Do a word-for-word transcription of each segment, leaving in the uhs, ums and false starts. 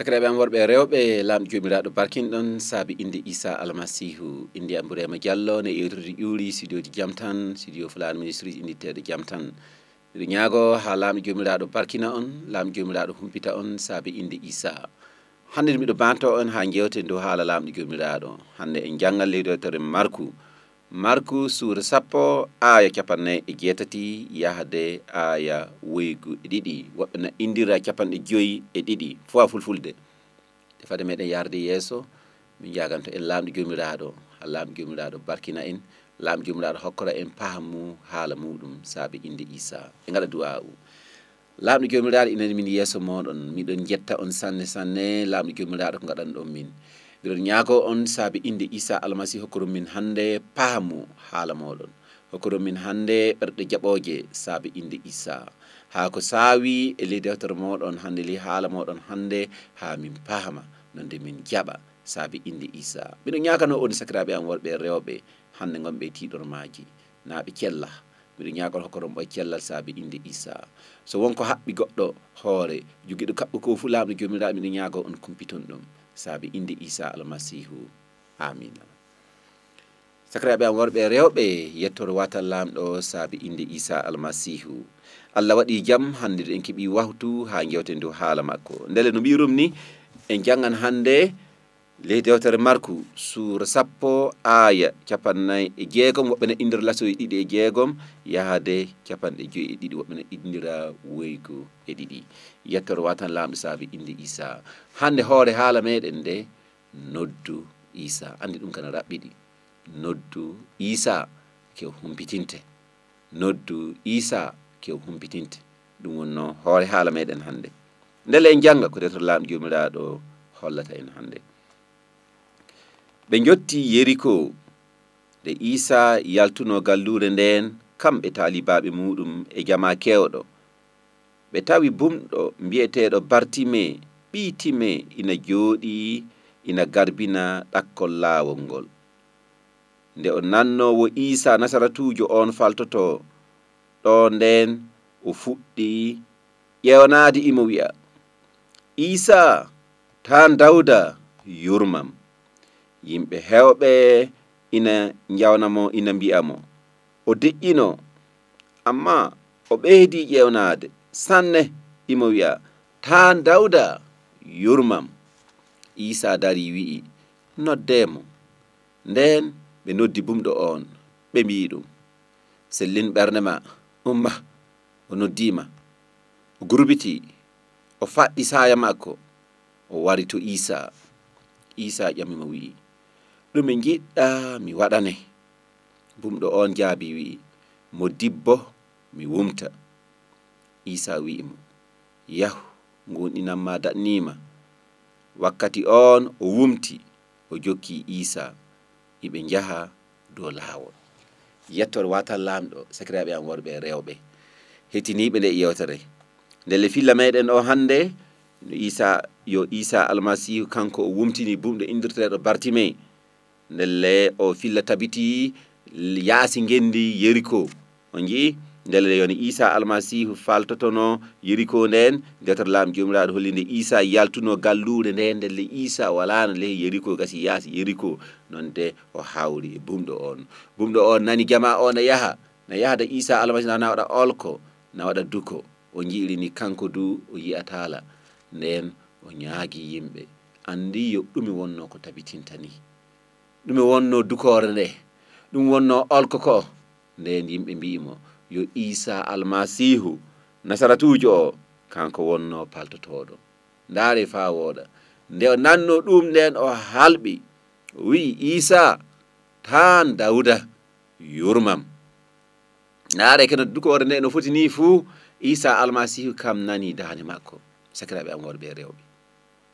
Sakiraaɓe am worɓe e rewɓe, Laamɗo Joomiraaɗo barkinɗon saabi innde Iisaa Almasiihu. Innde am Burema Jallo, ne yewtorde ƴuuri studio ji Jam Tan, studio Fulaar Ministries inndirteeɗo Jam Tan. Miɗo ñaagoo haa Laamɗo Joomiraaɗo barkina on, Laamɗo Joomiraaɗo humpita on saabi innde Iisaa. Hannde miɗo baantoo on haa njeewten dow haala Laamɗo Joomiraaɗo. Hannde en janngan ley deftere Marku. Marku suura sappo, aaya capannay e jeetati yahde aaya woygu e ɗiɗi. Woɓɓe na inndira capanɗe joyi e ɗiɗi, fof a fulfulde. Nde fade meɗen yarde yeeso, min njaaganto en Laamɗo Joomiraaɗo, haa Laamɗo Joomiraaɗo barkina en, Laamɗo Joomiraaɗo hokkora en pahamu haala muuɗum saabe innde Iisaa. En ngaɗa du'aa'u. Laamɗo Joomiraaɗo, ina min yeeso mooɗon. Miɗon njetta on sanne sanne, Laamɗo Joomiraaɗo, ko ngaɗanɗon min. Miɗon ñaagoo on saabe innde Iisaa Almasiihu, hokkoron min hannde pahamu haala mooɗon. Hokkoron min hannde ɓerɗe jaɓooje saabe innde Iisaa. Haa ko saawi e ley deftere mooɗon hannde, ley haala mooɗon hannde, haa min pahama, nonde min jaɓa saabe innde Iisaa. Miɗo ñaaganoo on sakiraaɓe am worɓe e rewɓe, hannde ngonɓe e tiiɗormaaji, naa ɓe cella. Miɗo ñaagoo hokkoron ɓe cellal saabe innde Iisaa. So won ko haɓɓi goɗɗo hoore, jogiiɗo kaɓɓu ko fuu Laamɗo Joomiraaɗo, miɗo ñaagoo on kumpiton ɗum saabe innde Iisaa Almasiihu. Aamiin. Sakiraaɓe am worɓe e rewɓe, yettoor waatal Laamɗo saabe innde Iisaa Almasiihu. Allah waɗii jam, hannde en keɓii wahtu haa njeewten dow haala makko. Ndelle no mbiirum ni, en janngan hannde ley deftere Marku, suura sappo, aaya capannay e jeegom, woɓɓe na inndira lasoy ɗiɗi e jeegom, yahade capanɗe joyi e ɗiɗi, woɓɓe na inndira woygu e ɗiɗi. Yettoor waatal Laamɗo saabe innde Iisaa. Hannde hoore haala meɗen nde, noddu Iisaa. Anndi ɗum kana raɓɓiɗi. Noddu Iisaa ke o humpitinte. Noddu Iisaa ke o humpitinte. Ɗum wonnoo hoore haala meɗen hannde. Ndelle en jannga ko deftere Laamɗo Joomiraaɗo hollata en hannde. Ɓe njotti Yeriko. Nde Iisaa yaltunoo galluure ndeen, kam e taalibaaɓe muuɗum e jamaa keewɗo, ɓe tawi bumɗo mbi'eteeɗo Bartime, ɓii Time, ina jooɗii, ina garbina ɗakkol laawol ngol. Nde o nannoo wo Iisaa Nasaratuujo oon faltotoo ɗo ndeen, o fuɗɗi ƴeewnaade, imo wi'a, "Iisaa, taan Dawda, yurmam." Yimɓe heewɓe ina njawna mo, ina mbi'a mo, "O deƴƴinoo." Ammaa o ɓeydii ƴeewnaade sanne, imo wi'a, "Taan Dawda, yurmam." Iisaa darii, wi'i, "Noddee mo." Ndeen ɓe noddi bumɗo oon, ɓe mbi'i ɗum, "Sellin ɓernde maa, umma." O noddii ma, o gurbitii, o faɗɗi saaya makko, o wari to Iisaa. Iisaa ƴami mo, wi'i, "Ɗume njiɗɗaa mi waɗane?" Bumɗo oon jaabii, wi'i, "Modibbo, mi wumta." Iisaa wi'i mo, "Yahu, ngoonɗinam maa daɗnii ma." Wakkati oon o wumti, o jokki Iisaa, iɓe njaha dow laawol. Yettoor waatal Laamɗo, sakiraaɓe am worɓe e rewɓe, hettiniiɓe nde yewtere. Ndelle filla meɗen o hannde, no Iisaa, yo Iisaa Almasiihu, kanko o wumtini bumɗo inndirteeɗo Bartime. Ndelle o filla tabitii yaasi ngenndi Yeriko. On nji'i? Ndelle yo ni Iisaa Almasiihu faltotonoo Yeriko ndeen, deftere Laamɗo Joomiraaɗo holli nde Iisaa yaltunoo galluure ndeen, ndelle Iisaa walaano ley Yeriko, gasi yaasi Yeriko. Noon de o hawri e bumɗo oon. Bumɗo oon nani jamaa o na yaha, na yahda Iisaa Almasiihu, na, na waɗa olko, na waɗa duko. O nji'iri ni kanko du o yi'ataala. Ndeen o ñaagi yimɓe, anndi yo ɗume wonnoo ko tabitinta ni. Ɗume wonnoo dukoore nde? Ɗum wonnoo olko ko? Ndeen yimɓe mbi'i mo, yo Iisaa Almasiihu Nasaratuujo o, kanko wonnoo paltotooɗo. Ndaaree faa wooɗa. Nde o nannoo ɗum ndeen, o halɓi, o wi'i, "Iisaa, taan Dawda, yurmam." Ndaaree keno dukoore nde no foti nii fuu, Iisaa Almasiihu kam nanii daande makko. Sakiraaɓe am worɓe e rewɓe,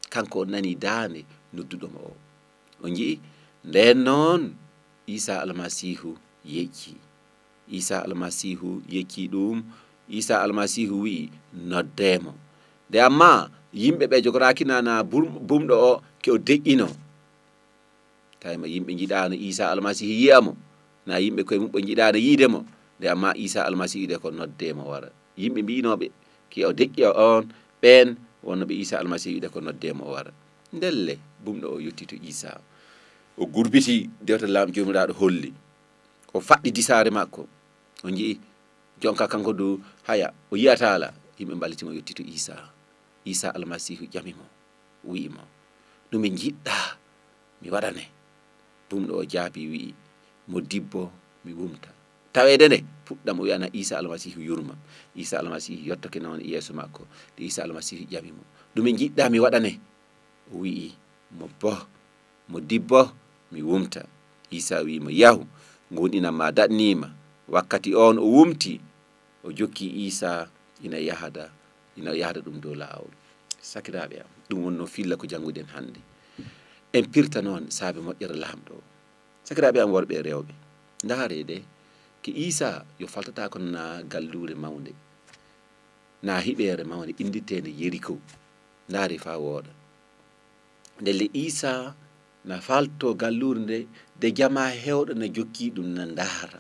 kanko o nanii daande nodduɗo mo o. On nji'i? Ndeen noon, Iisaa Almasiihu yeccii. Iisaa Almasiihu yeccii ɗum. Iisaa Almasiihu wi'i, "Noddee mo." Nde ammaa yimɓe ɓe jogoraaki na, na bum-, bumɗo o ke o deƴƴinoo. Tawi ma yimɓe njiɗaano Iisaa Almasiihu yi'a mo. Na yimɓe koye muɓɓe njiɗaano yi'ude mo. Nde ammaa Iisaa Almasiihu de ko noddee mo wara. Yimɓe mbi'inooɓe ke o deƴƴi oon, ɓeen Wonno ɓe Iisaa Almasiihu yiɗa ko noddee mo o wara. Ndelle, bumɗo o yottii to Iisaa. O gurbiti dewte Laamɗo Joomiraaɗo holli. O faɗɗi disaare makko. O nji'i jonka kanko du haya, o yi'ataa la. Yimɓe mballiti mo yottii to Iisaa. Iisaa Almasiihu ƴami mo, wi'i mo, "Ɗume njiɗɗaa mi waɗane?" Bumɗo o jaabii, wi'i, "Mo dibbo mi wumta." Taweede nde, fuɗɗam o wi'ana Iisaa Almasiihu yurma. Iisaa Almasiihu yottoke noon yeeso makko. De Iisaa Almasiihu ƴami mo, "Ɗume njiɗɗaa mi waɗane?" O wi'i mo, "Bo, mo dibbo mi wumta." Iisaa wi'i mo, "Yahu, nguun inan maa daɗniima." Wakkati oon o wumti, o jokki Iisaa ina yahada, ina yahada ɗum dow laawol. Sakiraaɓe am, ɗum wonnoo filla ko jannguɗen hannde. En pirta noon saabe moƴƴere Laamɗo. Sakiraaɓe am worɓe e rewɓe, ndaaree de, ke Iisaa yo faltataako naa galluure mawnde, naa hiɓeere mawnde inndirteende Yeriko. Ndaaree faa wooɗa. Ndelle Iisaa na faltoo galluure nde, de jamaa heewɗo na jokkii ɗum na ndaara.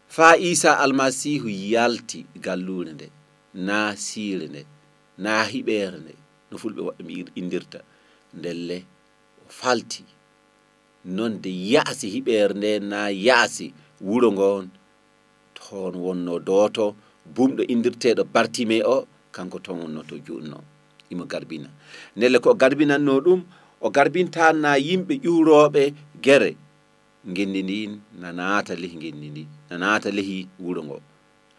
Faa Iisaa Almasiihu yalti galluure nde, naa siire nde, naa hiɓeere nde, no fulɓe woɓɓe mbi'ir-, inndirta. Ndelle o falti. Noon de yaasi hiɓeere nde, naa yaasi wuro ngoon, toon wonnoo dooto, bumɗo inndirteeɗo Bartimee o, kanko toon wonnoo to juutnoo, imo garbina. Ndelle ko o garbinannoo ɗum, o garbintaanaa yimɓe ƴuurooɓe gere. Ngenndi ndiin na naata lehi ngenndi ndi, na naata lehi wuro ngo.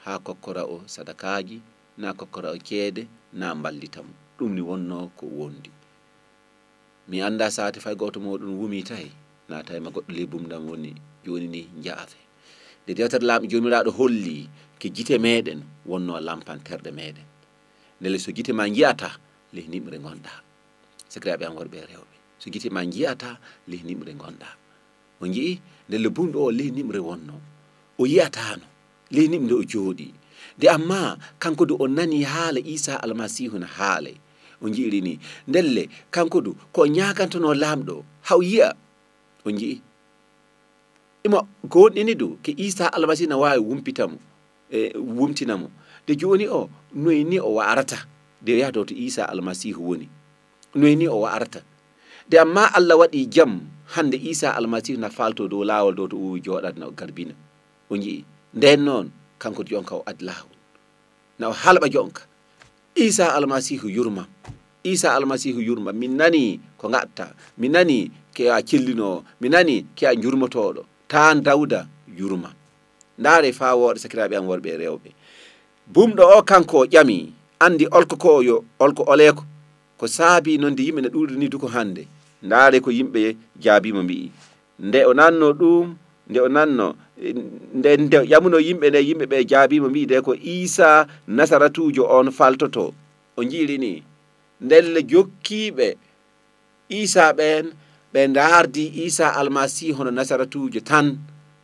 Haa kokkora o sadakaaji, naa kokkora o ceede, naa mballita mo. Ɗum ni wonnoo ko wondi. Mi anndaa saate fay gooto mooɗon wumii tawi, naa tawi ma goɗɗo ley bumdam woni, jooni ni nja'afe. Nde dewtere Laamɗo Joomiraaɗo holli ke gite meeɗen wonnoo lampanterɗe meeɗen. Ndelle so gite ma nji'ataa, ley niɓre ngonɗaa. Sakiraaɓe am worɓe e rewɓe, so gite ma nji'ataa, ley niɓre ngonɗaa. O nji'i, ndelle bumɗo o ley niɓre wonnoo. O yi'ataano. Ley niɓre o jooɗii. De ammaa kanko du o nanii haala Iisaa Almasiihu na haalay. O nji'iri ni. Ndelle kanko du ko o ñaagantonoo Laamɗo, haa o yi'a. O nji'i. Imo goonɗini du ke Iisaa Almasiihu na waawi wumpita mo, e wumtina mo. De jooni o, noy ni o wa'arata? De o yaha dow to Iisaa Almasiihu woni. Noy ni o wa'arata? De ammaa Alla waɗii jam, hannde Iisaa Almasiihu na faaltoo dow laawol dow to o wowi jooɗaade na o garbina. O nji'i. Ndeen noon, kanko jonka o ad laawol. Na o halɓa jonka. Iisaa Almasiihu yurmam. Iisaa Almasiihu yurmam. Min nanii ko ngaɗta. Min nanii ke a cellinoowo. Min nanii ke a jurmotooɗo. Taan Dawda yurmam. Ndaaree faa wooɗa sakiraaɓe am worɓe e rewɓe. Bumɗo o kanko o ƴami, anndi olko ko o yo, olko oleeko. Ko saabii noon de yimɓe na ɗuuɗi ni duko hannde. Ndaaree ko yimɓe jaabii mo mbi'i. Nde o nanno ɗum, nde o nanno, nde, nde o ƴamuno yimɓe ɓe, yimɓe ɓe jaabii mo mbi'i de ko Iisaa Nasaratuujo on faltotoo. O nji'iri ni. Ndelle jokkiiɓe Iisaa ɓeen, ɓe ndaardi Iisaa Almasiihu hono Nasaratuujo tan,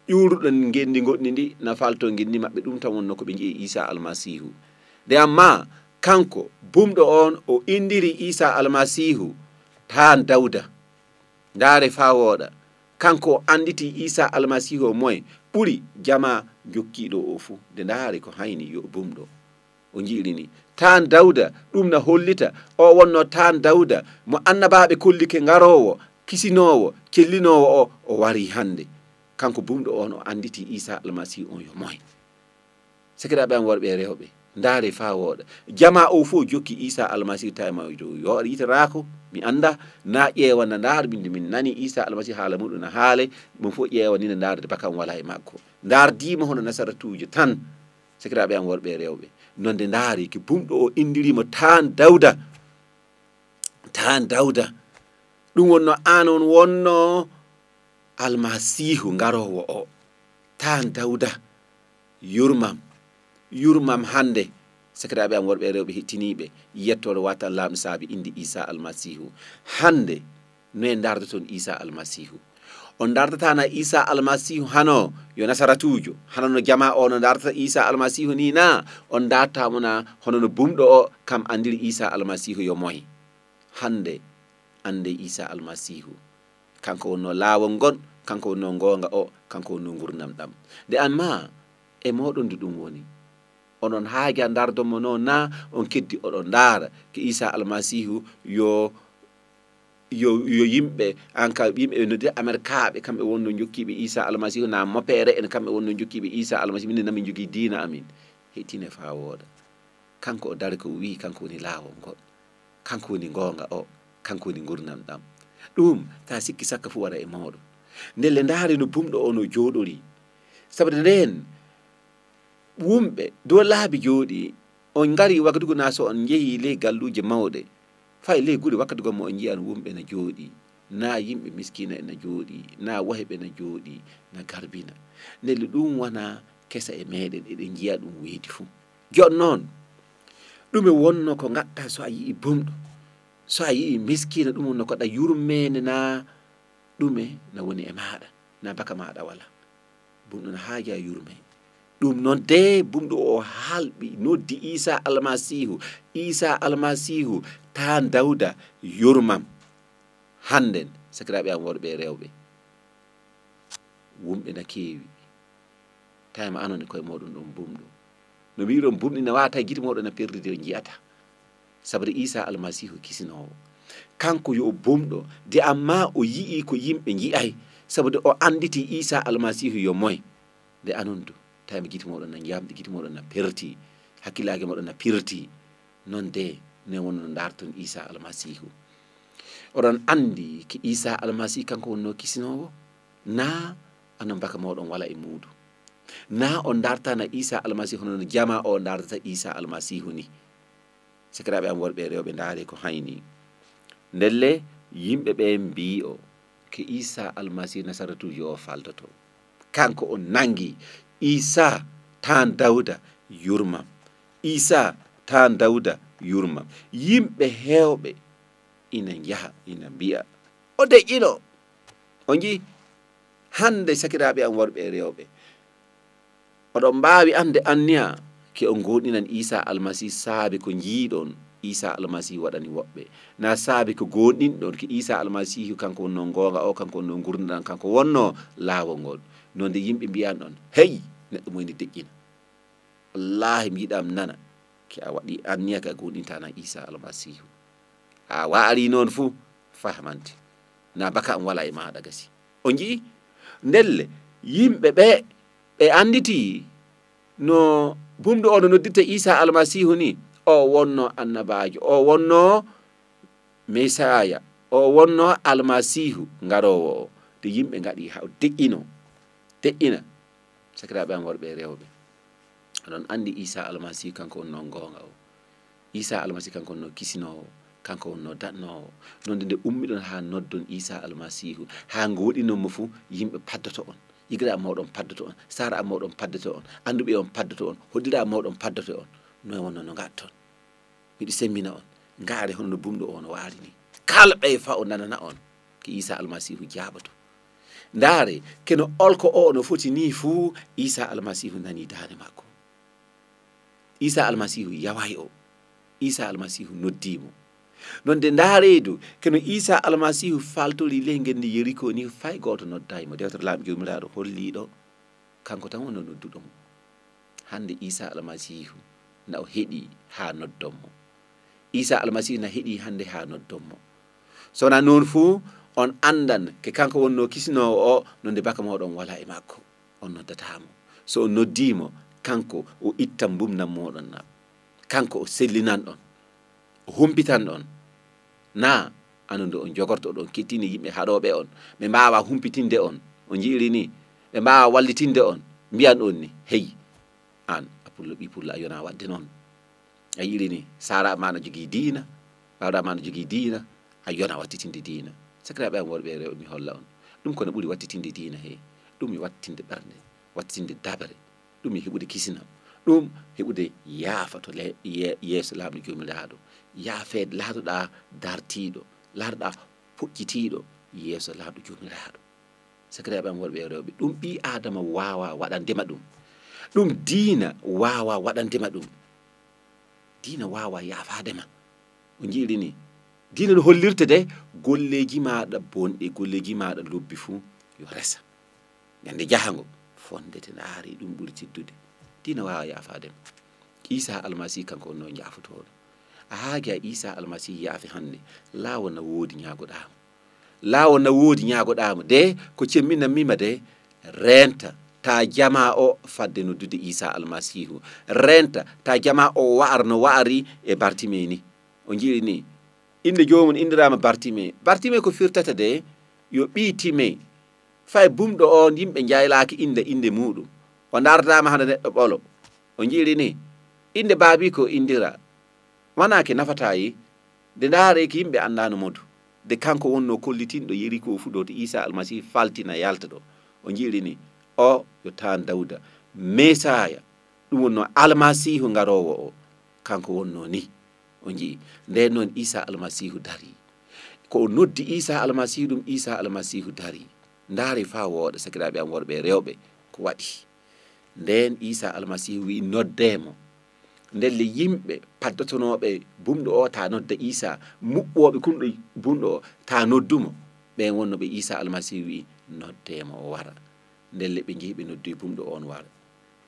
ƴuuruɗo ngenndi ngoɗndi ndi, na faltoo ngenndi maɓɓe, ɗum tan wonnoo ko ɓe nji'i Iisaa Almasiihu. De ammaa kanko, bumɗo oon, o inndiri Iisaa Almasiihu taan Dawda. Ndaaree faa wooɗa, kanko o annditii Iisaa Almasiihu o moye ɓuri jamaa jokkiiɗo o fuu. De ndaaree ko hayni yo bumɗo. O nji'iri ni. Taan Dawda, ɗum na hollita, o wonnoo taan Dawda, mo annabaaɓe kollike ngaroowo, kisinoowo, cellinoowo o, o warii hannde. Kanko bumɗo oon, o annditii Iisaa Almasiihu oon yo moye. Sakiraaɓe am worɓe e rewɓe, ndaaree faa wooɗa. Jamaa o fof jokki Iisaa Almasiihu tawi ma dow. Yo yitaraako, mi annda, na ƴeewa na ndaar, min, min nani Iisaa Almasiihu haala muɗum na haale, ɗum fof ƴeewa ni na ndaar de bakam walaa e makko. Ndaar diima hono Nasaratuujo tan. Sakiraaɓe am worɓe e rewɓe, nonde ndaari ki bumɗo o inndiriima taan Dawda. Taan Dawda. Ɗum wonno aan on wonno Almasiihu ngaroowo o. Taan Dawda. Yurmam. Yurmam hannde. Sakiraaɓe am worɓe e rewɓe hettiniiɓe. Yettooɗo watan Laamɗo saabi innde Iisaa Almasiihu. Hannde, noye ndaardoton Iisaa Almasiihu? On ndaardataana Iisaa Almasiihu hano yo Nasaratuujo, hano no jamaa o no ndaardata Iisaa Almasiihu nii naa? On ndaartaa mo naa hono no bumɗo o kam anndiri Iisaa Almasiihu yo moy? Hannde, anndee Iisaa Almasiihu. Kanko wonnoo laawol ngol, kanko wonnoo ngoonga o, kanko wonnoo ngurnam ɗam. De ammaa, e mooɗon du ɗum woni. Onon haaja ndardon mo noon naa? On keddi oɗon ndaara ke Iisaa Almasiihu yo, yo, yo yimɓe, an ka yimɓe ɓe noddira Amerikaaɓe, kamɓe wonno jokkiiɓe Iisaa Almasiihu, naa moppeere en, kamɓe wonno jokkiiɓe Iisaa Almasiihu, minen naa min njogii diina amin. Heɗtine faa wooɗa. Kanko o dari ko o wi'i, kanko woni laawol ngol. Kanko woni ngoonga o. Kanko woni ngurndan ɗam. Ɗum, taa sikki sakka fuu wara e mooɗon. Ndelle ndaari no bumɗo o no jooɗorii. Sabu ndeen, wumɓe dow laabi jooɗii, on ngarii wakkadugo naa so on njehii ley galluuje mawɗe, fay ley gure wakkadugo mo on nji'an wumɓe na jooɗii, naa yimɓe miskiina ena jooɗii, naa wahɓe na jooɗii, na garbina. Ndelle ɗum wanaa kesa e meeɗen, eɗen nji'a ɗum weeti fuu. Jooni noon, ɗume wonnoo ko ngaɗtaa so a yi'ii bumɗo? So a yi'ii miskiina, ɗum wonnoo ko ɗa yurmeende naa ɗume na woni e maaɗa, naa baka maaɗa walaa? Bumɗo na haajaa yurmee. Ɗum noon de, bumɗo o halɓi, noddi Iisaa Almasiihu. Iisaa Almasiihu, taan Dawda, yurmam. Hannden, sakiraaɓe am worɓe e rewɓe, wumɓe na keewi. Tawi ma anon e koye mooɗon ɗon bumɗo. No mbiiɗon bumɗi na waata gite mooɗon na perdude, on nji'ataa. Sabu de Iisaa Almasiihu kisinoowo. Kanko yo o bumɗo, de ammaa o yi'ii ko yimɓe nji'ay. Sabu de o annditi Iisaa Almasiihu yo moy. De anon du, tawi ma gite mooɗon na njamɗi, gite mooɗon na perti, hakkillaaji mooɗon na pirti. Noon de, ne wonno ndarton Iisaa Almasiihu. Oɗon anndi ki Iisaa Almasiihu kanko wonnoo kisinoowo? Naa anon baka mooɗon wala e muudu? Naa on ndartaa na Iisaa Almasiihu hono no jamaa o ndartata Iisaa Almasiihu ni? Sakiraaɓe am worɓe e rewɓe, ndaaree ko haynii. Ndelle yimɓe ɓeen mbi'o, ke Iisaa Almasiihu Nasaratuujo o faltoto. Kanko on nanngi, Iisaa, taan Dawda, yurmam. Iisaa, taan Dawda, yurmam. Yimɓe heewɓe ina njaha, ina mbi'a, o deƴƴino. On nji'ii? Hannde, sakiraaɓe am worɓe e rewɓe, oɗon mbaawi annde anniya ke on ngoonɗinan Iisaa Almasiihu saabe ko njiiɗon Iisaa Almasiihu waɗani woɓɓe, naa saabe ko goonɗinɗon ke Iisaa Almasiihu, kanko wonnoo ngoonga o, kanko wonnoo ngurndan, kanko wonnoo laawol ngol. Noon de yimɓe mbi'an on, hey, neɗɗo mo ina deƴƴina. Wallaahi, mi yiɗaa mi nana ke a waɗi anniya ka a goonɗintaana Iisaa Almasiihu. A waarii noon fuu, fahamante. Naa baka am walaa e maaɗa gasi. On nji'ii? Ndelle, yimɓe ɓe, ɓe annditi no bumɗo o no noddirta Iisaa Almasiihu ni, o wonnoo annabaajo, o wonnoo Mesaaya, o wonnoo Almasiihu garoowo o. De yimɓe ngaɗi haa o deƴƴinoo, deƴƴina. Sakiraaɓe am worɓe e rewɓe, oɗon anndi Iisaa Almasiihu kanko wonnoo ngoonga o. Iisaa Almasiihu kanko wonnoo kisinoowo, kanko wonnoo daɗnoowo. Noon de nde ummiɗon haa noddon Iisaa Almasiihu, haa ngoonɗinon mo fuu, yimɓe paddoto on. Yigiraaɓe mooɗon paddoto on, saaraaɓe mooɗon paddoto on, annduɓe on paddoto on, hoɗdiraaɓe mooɗon paddoto on. Noy wonnoo no ngaɗton? Miɗo semmina on, ndaaree hono no bumɗo o no waali ni. Kalɓee faa o nanana on, ke Iisaa Almasiihu jaaboto. Ndaaree, keno olko o no foti nii fuu, Iisaa Almasiihu nanii daande makko. Iisaa Almasiihu yaway o. Iisaa Almasiihu noddii mo. Noon de ndaaree du, keno Iisaa Almasiihu faltorii ley ngenndi Yeriko ni, fay gooto noddaay mo. Dewtere Laamɗo Joomiraaɗo holliiɗo, kanko tan wonnoo nodduɗo mo. Hannde Iisaa Almasiihu na o heɗii haa noddon mo. Iisaa Almasiihu na heɗii hannde haa noddon mo. So wonaa noon fuu, on anndan ke kanko wonnoo kisinoowo o, noon de baka mooɗon walaa e makko. On noddataa mo. So on noddii mo, kanko o ittan mbumndam mooɗon na. Kanko o sellinan on. O humpitan on. Naa anon de on jogorto, oɗon kettini yimɓe haɗooɓe on. Ɓe mbaawaa humpitinde on. On nji'iri ni? Ɓe mbaawaa wallitinde on. Mbi'an on ni, hey, aan, a pullo, ɓii pullo, a yonaa waɗde noon. A yi'iri ni? Saaraaɓe maa na jogii diina. Baawɗe maa na jogii diina. A yonaa wattitinde diina. Sakiraaɓe am worɓe e rewɓe, mi holla on. Ɗum ko no ɓuri wattitinde diina he. Ɗum yo wattitinde ɓernde, wattitinde dabere. Ɗum yo heɓude kisina. Ɗum heɓude yaafa to le-, ye-, yeeso Laamɗo Joomiraaɗo. Yaafeede, laatoɗaa dartiiɗo, laatoɗaa puƴƴitiiɗo yeeso Laamɗo Joomiraaɗo. Sakiraaɓe am worɓe e rewɓe, ɗum ɓii Aadama waawaa waɗande ma ɗum. Ɗum diina waawaa waɗande ma ɗum. Diina waawaa yaafaade ma. On nji'iri ni? Diina no hollirta de golleeji maaɗa bonɗi, golleeji maaɗa lobbi fuu yo resa. Ñande jahango, fondete ndaari ɗum ɓuri teddude. Diina waawaa yaafaade ma. Iisaa Almasiihu kanko wonnoo jaafotooɗo. A haagi a Iisaa Almasiihu yaafi hannde, laawol na woodi ñaagoɗaa mo. Laawol na woodi ñaagoɗaa mo. De ko cemminanmi-ma de, reenta taa jamaa o fadde noddude Iisaa Almasiihu. Reenta taa jamaa o wa'ara no wa'ari e Bartimee ni. O njiiri ni, innde joomum inndiraama Bartimee. Bartimee ko firtata de, yo ɓii Timee. Fay bumɗo oon, yimɓe njaylaaki innde, innde muuɗum. O ndaardaama hano neɗɗo ɓolo. O njiiri ni, innde baabiiko o inndiraa. Wanaa ke nafataa yi. De ndaaree ke yimɓe anndaano mo du. De kanko wonnoo kollitinɗo Yerikoo fuu ɗo to Iisaa Almasiihu faltina yalta ɗo. O njiiri ni, o yo taan Dawuda, Mesaaya, ɗum wonnoo Almasiihu garoowo o. Kanko wonnoo ni. O nji'i. Ndeen noon Iisaa Almasiihu darii. Ko o noddi Iisaa Almasiihu ɗum, Iisaa Almasiihu darii. Ndaaree faa wooɗa, sakiraaɓe am worɓe e rewɓe, ko waɗi. Ndeen Iisaa Almasiihu wi'i, "Noddee mo." Ndelle yimɓe paddotonooɓe bumɗo o taa nodda Iisaa, muɓɓooɓe kunɗo bumɗo o taa noddu mo, ɓeen wonnooɓe Iisaa Almasiihu wi'i, "Noddee mo o wara." Ndelle ɓe njehi ɓe noddoyi bumɗo oon wara.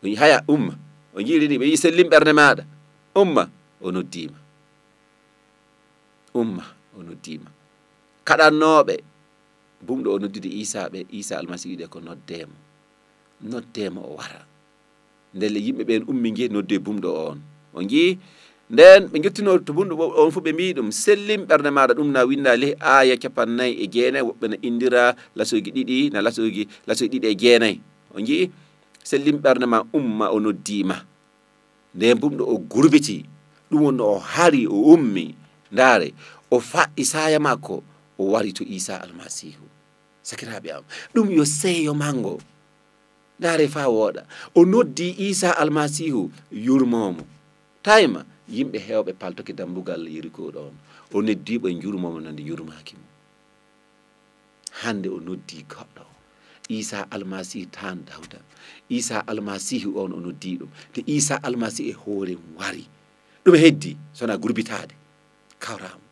O wi'i, "Haya, umma." O njiiri ni, ɓe wi'i, "Sellin ɓernde maaɗa. Umma, o noddii ma." Umma, o noddii ma. Kaɗannooɓe bumɗo o noddude Iisaa ɓe, Iisaa Almasiihu wi'i ɓe ko noddee mo. Noddee mo o wara. Ndelle yimɓe ɓeen ummi njehi noddoyi bumɗo oon. O nji'i, ndeen ɓe njottinoo to bumɗo o-, oon fof ɓe mbi'i ɗum, "Sellin ɓernde maaɗa." Ɗum na winndaa ley aaya cappannayi e jeenayi, woɓɓe na inndira lasooji ɗiɗi, na lasooji, lasooji ɗiɗi e jeenayi. O nji'i, "Sellin ɓernde ma, umma, o noddii ma." Ndeen bumɗo o gurbitii, ɗum wonnoo o harii, o ummii. Ndaaree, o faɗɗi saaya makko, o wari to Iisaa Almasiihu. Sakiraaɓe am, ɗum yo seeyo manngo. Ndaaree faa wooɗa. O noddii Iisaa Almasiihu, yurmoo mo. Tawi ma, yimɓe heewɓe paltoke dammbugal Yerikoo ɗoon. O noddii ɓe, njurmoo mo no nde njurmaaki mo. Hannde o noddii goɗɗo. Iisaa Almasiihu taan Dawda. Iisaa Almasiihu oon o noddii ɗum. Te Iisaa Almasiihu e hoore mum wari. Ɗum e heddii, so wonaa gurbitaade. Kawraa mo.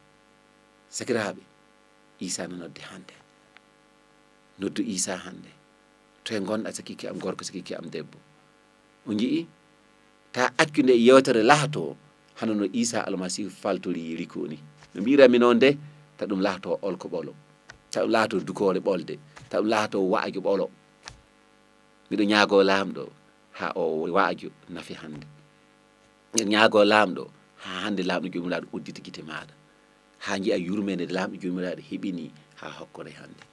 Sakiraaɓe, Iisaa no nodde hannde. Noddu Iisaa hannde. Toye ngonɗaa, sakiike am gorko, sakiike am debbo? O nji'i, taa accu nde yeewtere laatoo hano no Iisaa Almasiihu faltori Yerikoo ni. No mbi'irami noon de, taa ɗum laatoo olko ɓolo, taa ɗum laatoo dukoore ɓolde, taa ɗum laatoo wa'ajo ɓolo. Miɗo ñaagoo Laamɗo haa oo wa'ajo nafe hannde. Miɗo ñaagoo Laamɗo haa hannde Laamɗo Joomiraaɗo uddita gite maaɗa. Haa nji'aa yurmeende nde Laamɗo Joomiraaɗo heɓini haa hokkore hannde.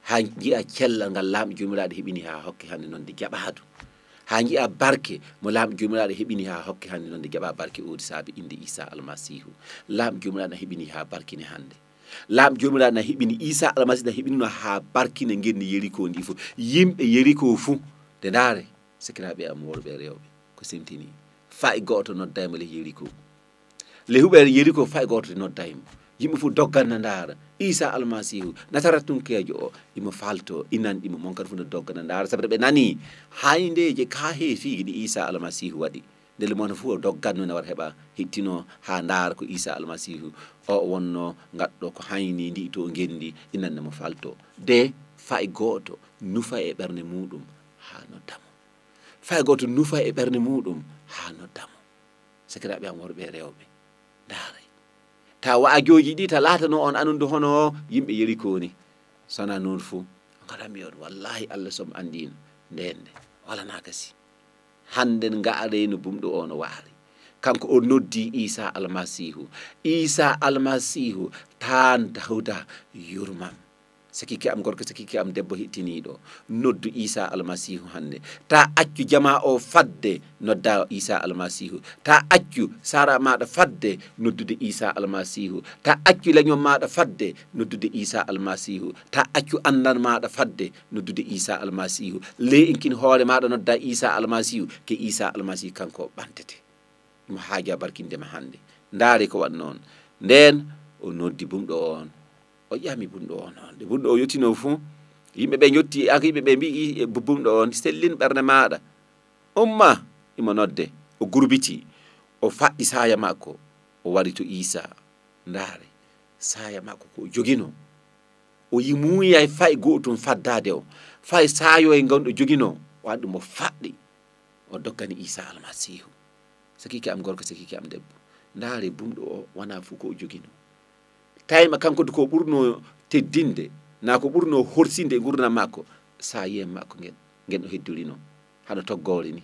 Haa nji'aa cellal ngal Laamɗo Joomiraaɗo heɓini haa hokke hannde noon nde jaɓaadu. Haa nji'aa barke mo Laamɗo Joomiraaɗo heɓini haa hokke hannde noon nde jaɓaa barke oodi saabe innde Iisaa Almasiihu. Laamɗo Joomiraaɗo na heɓini haa barkine hannde. Laamɗo Joomiraaɗo na heɓini Iisaa Almasiihu na heɓinino haa barkine ngenndi Yerikoo ndi fof. Yimɓe Yerikoo fuu, de ndaare, sakiraaɓe am worɓe e rewɓe, ko semtinii. Fay gooto noddaay mo ley Yerikoo. Ley huɓeere Yerikoo fay gooto noddaay mo. Yimɓe fof doggan na ndaara. Iisaa Almasiihu, Nasaratunkeejo o, imo faltoo, i nanɗi mo, mon kadi fof no dogga na ndaara. Sabu ɓe nanii hayndeeji e kaaheefiiji ɗi Iisaa Almasiihu waɗi. Ndelle mo fof o dogganno na wara heɓa hittinoo haa ndaara ko Iisaa Almasiihu o wonnoo gaɗɗo ko haynii ndi to ngenndi, i nanna mo faltoo. De fay gooto nufay e ɓernde muuɗum haa nodda mo. Fay gooto nufay e ɓernde muuɗum haa nodda mo. Sakiraaɓe am worɓe e rewɓe, ndaaray. Taa wa'ajooji ɗi, taa laatanoo on anundu hono yimɓe Yerikoo ni. So wonaa noon fu, on ngaɗanmi on, wallaahi, Alla so mo anndiino, ndeen nde, walanaa kasi. Hannden nga'aree no bumɗo o no wa'ari. Kanko o noddii Iisaa Almasiihu. Iisaa Almasiihu, taan Dawda, yurmam. Sakiike am gorko, sakiike am debbo heɗtiniiɗo, noddu Iisaa Almasiihu hannde. Taa accu jamaa o fadde nodda Iisaa Almasiihu. Taa accu sara maaɗa fadde noddude Iisaa Almasiihu. Taa accu leñol maaɗa fadde noddude Iisaa Almasiihu. Taa accu anndal maaɗa fadde noddude Iisaa Almasiihu. Ley inkin hoore maaɗa nodda Iisaa Almasiihu, ke Iisaa Almasiihu kanko ɓantete. Mo haajaa barkinde ma hannde. Ndaaree ko waɗnoo on. Ndeen o noddi bumɗo o on. O ƴami bumɗo o on. Nde bumɗo o yottinoo fuu, yimɓe ɓe njotti, an ko yimɓe ɓe mbi'i e bu-, bumɗo o on, "Sellin ɓernde maaɗa. Umma!" Imo nodde. O gurbitii. O faɗɗi saaya makko. O wari to Iisaa. Ndaaree, saaya makko ko o joginoo. O yi-, muuyay fay gootum faddaade o. Fay saayo e ngon o joginoo, o addi mo faɗɗi. O doggani Iisaa Almasiihu. Sakiike am gorko, sakiike am debbo, ndaare bumɗo o wonaa fuu ko o joginoo. Tawii ma kanko du ko ɓurnoo teddinde, naa ko ɓurnoo horsinde e nguurndam makko, saayeende makko ngen, ngen o heddorinoo, hano toggoore ni.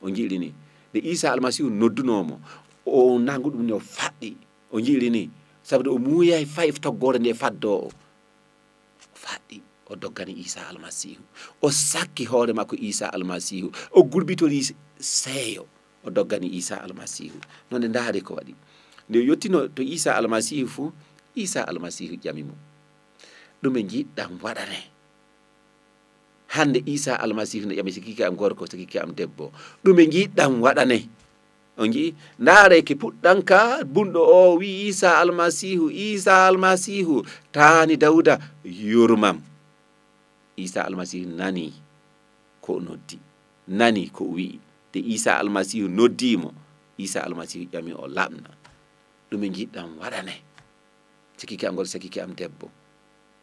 O njiiri ni. Nde Iisaa Almasiihu noddunoo mo, o nangu ɗum ni, o faɗɗi. O njiiri ni. Sabu o muuyaay fay toggoore nde faddoo o. O faɗɗi, o doggani Iisaa Almasiihu. O sakki hoore makko Iisaa Almasiihu. O gulɓitori seeyo, o doggani Iisaa Almasiihu. Noon nde ndaari ko waɗi. Nde o yottinoo to Iisaa Almasiihu fu, Iisaa Almasiihu ƴami mo, "Ɗume njiɗɗaa mi waɗane?" Hannde Iisaa Almasiihu ne ƴami sakiike am gorko, sakiike am debbo, "Ɗume njiɗɗaa mi waɗane?" On nji'i? Ndaaree ki puɗɗam ka bumɗo o wi'i Iisaa Almasiihu, "Iisaa Almasiihu, taani Dawda, yurmam." Iisaa Almasiihu nani ko o noddi, nani ko o wi'i. Nde Iisaa Almasiihu noddii mo, Iisaa Almasiihu ƴami o, "Laaɓna, ɗume njiɗɗaa mi waɗane?" Sakiike am gorko, sakiike am debbo.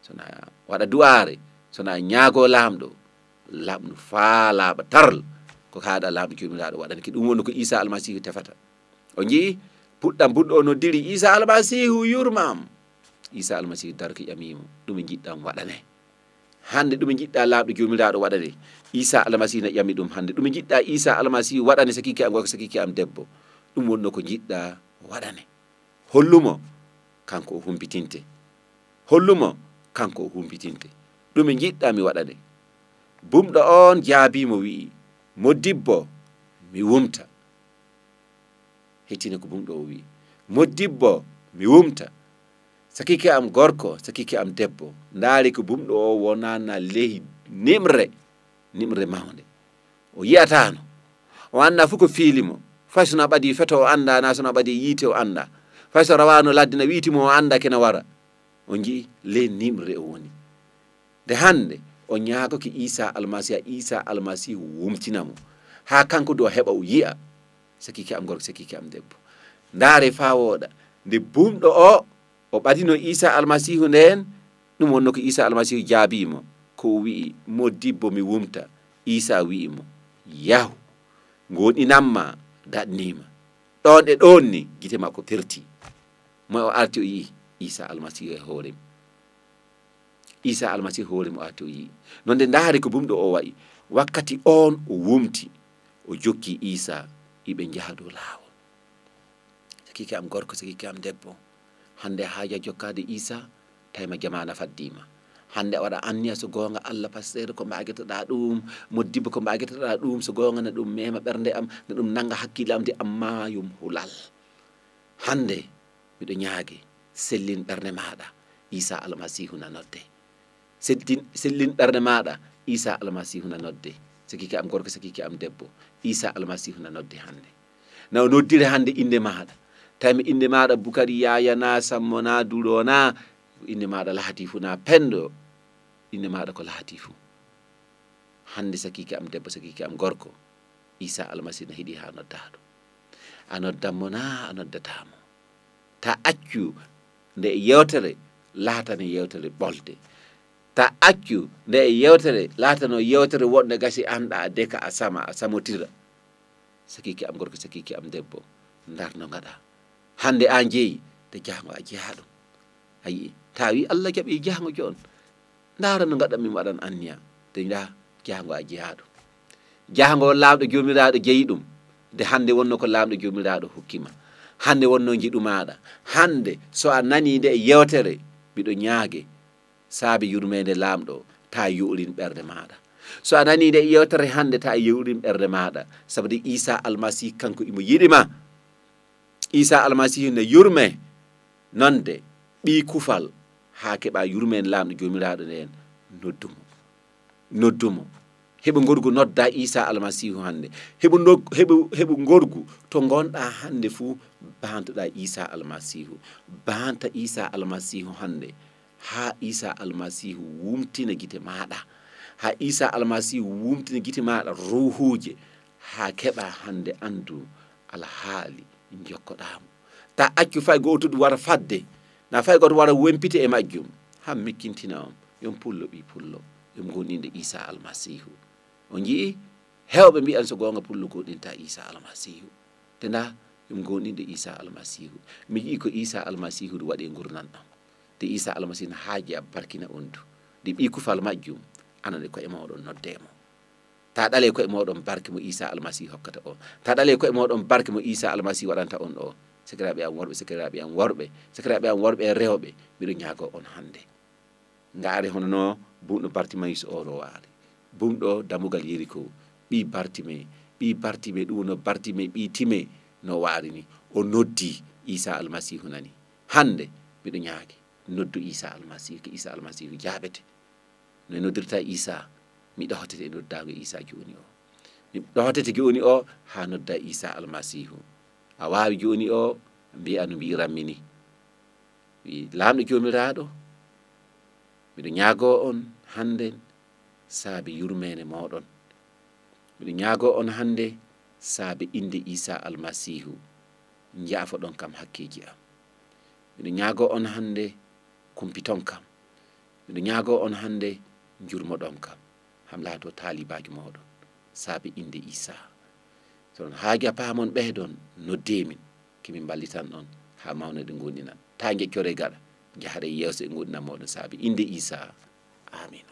So na waɗa du'aare, so na ñaagoo Laamɗo, laaɓnu faa laaɓa taral. Ko haaɗaa Laamɗo Joomiraaɗo waɗane ki. Ɗum woni ko Iisaa Almasiihu tefata. O nji'i puɗɗam bumɗo o noddiri, "Iisaa Almasiihu, yurmam." Iisaa Almasiihu darake ƴami mo, "Ɗume njiɗɗaa mi waɗane?" Hannde ɗume njiɗɗaa Laamɗo Joomiraaɗo waɗane? Iisaa Almasiihu ne ƴami ɗum hannde. "Ɗume njiɗɗaa Iisaa Almasiihu waɗane sakiike am gorko, sakiike am debbo?" Ɗum wonnoo ko njiɗɗaa waɗane. Hollu mo, kanko o humpitinte. Hollu mo, kanko o humpitinte. "Ɗume njiɗɗaa mi waɗane?" Bumɗo oon jaabii mo wi'i, "Moddibbo, mi wumta." Hettine ko bumɗo o wi'i, "Moddibbo, mi wumta. Sakiike am gorko, sakiike am debbo." Ndaari ko bumɗo o wonana lehi nimre, nimre mawnde. O yi'ataano. O anndaa fuu ko fiili mo. Fay so na ɓadii feto o anndaa, naa so na ɓadii yiite o anndaa. Fay so rawaano ladde na wiiti mo o anndaa kene wara. O nji'i ley nimre o woni. Nde hannde o ñaagoke Iisaa Almasiihu, Iisaa Almasiihu wumtina mo. Haa kanko du o heɓa o yi'a. Sakiike am gorko, sakiike am debbo. Ndaare faa wooɗa. Nde bumɗo o o ɓadino Iisaa Almasiihu ndeen, ɗum wonnoo ko Iisaa Almasiihu jaabii mo, ko o wi'i, "Moddibbo, mi wumta." Iisaa wi'i mo, "Yahu, ngoonɗinam maa daɗnii ma." Ɗoon e ɗoon ni, gite makko perti. Mo o arti o yi'i Iisaa Almasiihu e hoore mum. Iisaa Almasiihu hoore mum o arti o yi'i. Noon nde ndaari ko bumɗo o wa'i. Wakkati oon o wumti, o jokki Iisaa, iɓe njaha dow laawol. Sakiike am gorko, sakiike am debbo, hannde a haajaa jokkaade Iisaa, tawi ma jamaana faddii ma. Hannde a waɗa anniya, so goonga Alla, pasteer, ko mbaagetoɗaa ɗum, moddibbo, ko mbaagetoɗaa ɗum, so goonga na ɗum meema ɓernde am, na ɗum nannga hakkille am de, ammaa yum hulal. Hannde miɗo ñaage, sellin ɓernde maaɗa, Iisaa Almasiihu na nodde. Sellin, sellin ɓernde maaɗa, Iisaa Almasiihu na nodde. Sakiike am gorko, sakiike am debbo, Iisaa Almasiihu na nodde hannde. Na o noddire hannde innde maaɗa. Tawi mi innde maaɗa Bukari Yaaya naa, Sammo naa, Duɗo naa, innde maaɗa lahatii fuu naa Penndo, innde maaɗa ko lahatii fuu. Hannde sakiike am debbo, sakiike am gorko, Iisaa Almasiihu na hiɗi haa noddaa ɗum. A noddan mo naa a noddataa mo. Ta accu nde e yewtere laatane yewtere ɓolde. Ta accu nde e yewtere laatano yewtere woɗnde gasi anɗa a deka a sama a samotira. Sakiike am gorko, sakiike am debbo, ndar no ngaɗa. Hannde an jeyi, de jaango a jeyaa ɗum. A yi'i, ta wi Allah jaɓi jaango joon. Ndaara no ngaɗan min waɗan anniya. De ndaa, jaango a jeyaa ɗum. Jaango on Laamɗo Joomiraaɗo jeyi ɗum. De hannde wonno ko Laamɗo Joomiraaɗo hokki ma. Hannde wonno njiɗu maaɗa. Hannde so a nanii nde yewtere, miɗo ñaage, saabe yurmeende Laamɗo, ta yo'orin ɓernde maaɗa. So a nanii nde yewtere hannde, ta yo'orin ɓernde maaɗa. Sabu de Iisaa Almasiihu kanko imo yiɗi ma. Iisaa Almasiihu ne yurme, noon de ɓii kufal, haa keɓa yurmeen Laamɗo Joomiraaɗo ndeen, noddu mo. Noddu mo. Heɓu ngorgu nodda Iisaa Almasiihu hannde. Heɓu ndo-, heɓu, heɓu ngorgu to ngonɗa hannde fuu, baantoɗa Iisaa Almasiihu. Baanta Iisaa Almasiihu hannde. Haa Iisaa Almasiihu wumtina gite maaɗa. Haa Iisaa Almasiihu wumtina gite maaɗa ruuhuuje. Haa keɓa hannde anndu alhaali njokkoɗaa mo. Ta accu fay gooto du wara fadde. Na fay gooto wara wempite e majjum. Haa mi kintina on. Yon pullo ɓii pullo. Yon gonɗinde Iisaa Almasiihu. On nji'i? Heewɓe mbi'an so goonga pullo goonɗinta Iisaa Almasiihu. Te ndaa, ɗum goonɗinde Iisaa Almasiihu. Mi yi'ii ko Iisaa Almasiihu waɗi e ngurndan am. Te Iisaa Almasiihu no haaji a barkina on du. De ɓii kufal majjum, anan e ko'e mooɗon noddee mo. Taa ɗalee ko'e mooɗon barke mo Iisaa Almasiihu hokkata on. Taa ɗalee ko'e mooɗon barke mo Iisaa Almasiihu waɗanta on o. Sakiraaɓe am worɓe, sakiraaɓe am worɓe, sakiraaɓe am worɓe e rewɓe, miɗo ñaagoo on hannde. Ngaare hono no bumɗo Bartimayus o no waari. Bumɗo dammugal Yeriko, ɓii Bartime, ɓii Bartime, ɗum no Bartime, ɓii Time no waari ni. O noddi, Iisaa Almasiihu nani. Hannde, miɗo ñaagi, noddu Iisaa Almasiihu, ko Iisaa Almasiihu jaabete. No noddirta Iisaa, mi ɗohotete e noddaango Iisaa jooni o. Mi ɗohotete jooni o haa nodda Iisaa Almasiihu. A waawi jooni o mbi'a no mbi'iranmi ni. Wi Laamɗo Joomiraaɗo, miɗo ñaagoo on hannden saabe yurmeene mooɗon. Miɗo ñaagoo on hannde saabe innde Iisaa Almasiihu, njaafoɗon kam hakkeeji am. Miɗo ñaagoo on hannde kumpiton kam. Miɗo ñaagoo on hannde njurmoɗon kam. Haa mi laatoo taalibaajo mooɗon saabe innde Iisaa. So on haajii paamon ɓeydon, noddee min, ke min mballitan on haa mawna ɗi ngonɗinan. Taa ngeccoree gaɗa, njaharee yeeso e ngonɗinal mooɗon saabe innde Iisaa. Aamiin.